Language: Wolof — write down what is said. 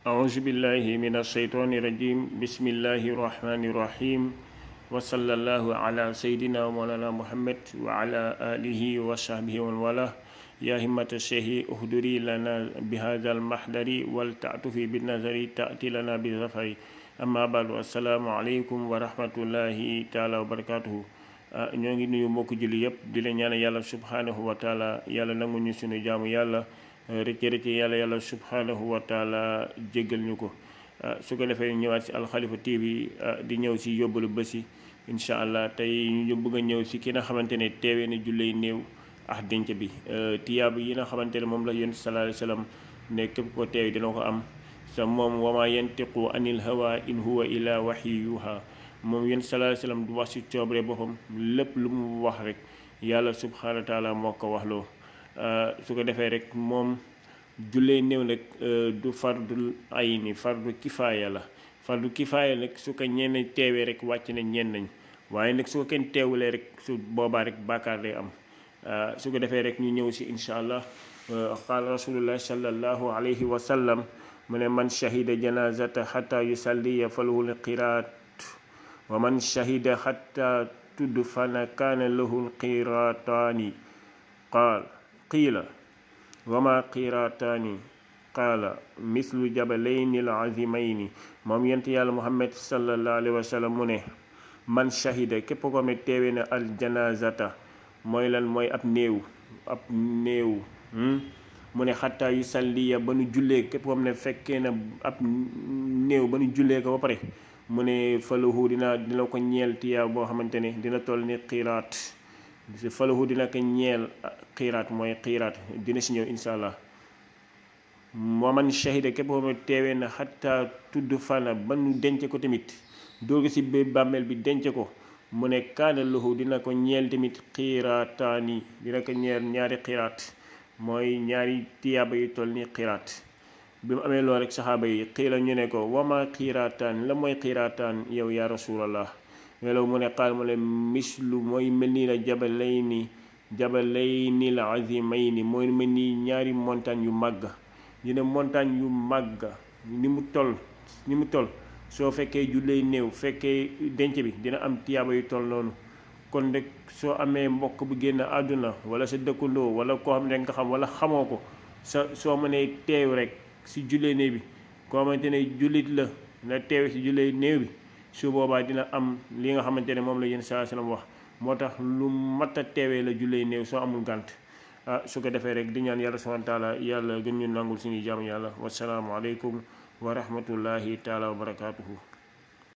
أعوذ بالله من الشيطان الرجيم بسم الله الرحمن الرحيم وصلى الله على سيدنا ومولانا محمد وعلى آله وصحبه ومن والاه يا همة الشيخ اهدري لنا بهذا المحضر ولتعطفي بالنظر تأتي لنا بالظفر أما بعد السلام عليكم ورحمة الله تعالى وبركاته ñoo ngi nuyu mbokk julli yëpp di leen ñaan yàlla subhanahu wa taala yàlla nangu ñu sunu jaamu yàlla rëcc yàlla subhanahu wa taala jéggal ñu ko su ko defee ñëwaat si alxalifa TV di ñëw si yóbbalu bési incha allah tey ñu bëgg a ñëw si ki nga xamante ne teewee na julley néew ak denc bi tiyaabu yi nga xamante ne moom la yonent sallallahu alayhi wa sallam ne képp ko teew dina ko am sa moom wama yantiqu anil hawa in huwa illa wahyuha moom yonent sallallahu alayhi wa sallam du wax si coobare boppam lépp lu mu wax rek yàlla subhanahu wa taala moo ko waxloo su ko defee rek moom jullee néew nag du fardul ayni fardu kifaaya la fardu kifaaya nag su ko ñenn teewee rek wàcc na ñenn nañ waaye nag su ko kenn teewulee rek su boobaa rek bàkkaar day am su ko defee rek ñu ñëw si incha allah qaala rasulullah sallallahu alayhi wa sallam mu ne man shahida janazata xata yusalliya falahu lqiraat wa man shahida xata tudfana kaana lahu lqiraataani qiila wama qiraataani qaala mislu jabalayni al-azimayni moom yent yàlla muhammad sallallahu alayhi wa sallam mu ne man shahida képp ko me teewe na al janazata mooy lan mooy ab néew mu ne xattaa yu salliya ba nu jullee képp ko ne fekkee na ab néew ba nu jullee ko ba pare mu ne falahu dina ko ñeel tiyaa boo xamante ne dina toll ni qiraat falahu dina ko ñeel xiiraat mooy xiiraat dina si ñëw insha allah wa man shahida képp ko teewee na xatta tudd fana ba nu denc ko tamit dooga si biir bàmmeel bi denc ko mu ne kaana lahu dina ko ñeel tamit xiiraataani dina ko ñeel ñaari xiiraat mooy ñaari tiyaaba yu toll ni xiiraat bi mu amee loolu rek saxaaba yi xiila ñu ne ko wama xiiraataan la mooy xiiraataan yow yaa rasulallah melaw mu ne xaal mu ne mislu mooy mel nii la jabalayni la azimayni mooy mel nii ñaari montagne yu màgg ñu ne montagne yu màgg ni mu toll soo fekkee jullee néew fekkee denc bi dina am tiyaaba yu toll noonu kon rek soo amee mbokk bu génn àdduna wala sa dëkkandoo wala koo xam ne nga xam wala xamoo ko soo mënee teew rek si jullee néew bi koo xamante ne jullit la na teew si jullee néew bi su boobaa dina am li nga xamante ne moom la yéen saa sallam wax moo tax lu mat a teewee la jullee néew soo amul gànt su ko defee rek di ñaan yàlla subhanahu wa taala yàlla gën ñu nangul suñuy jaamu yàlla wasalaamu aleykum wa rahmatullahi taala wa barakatuhu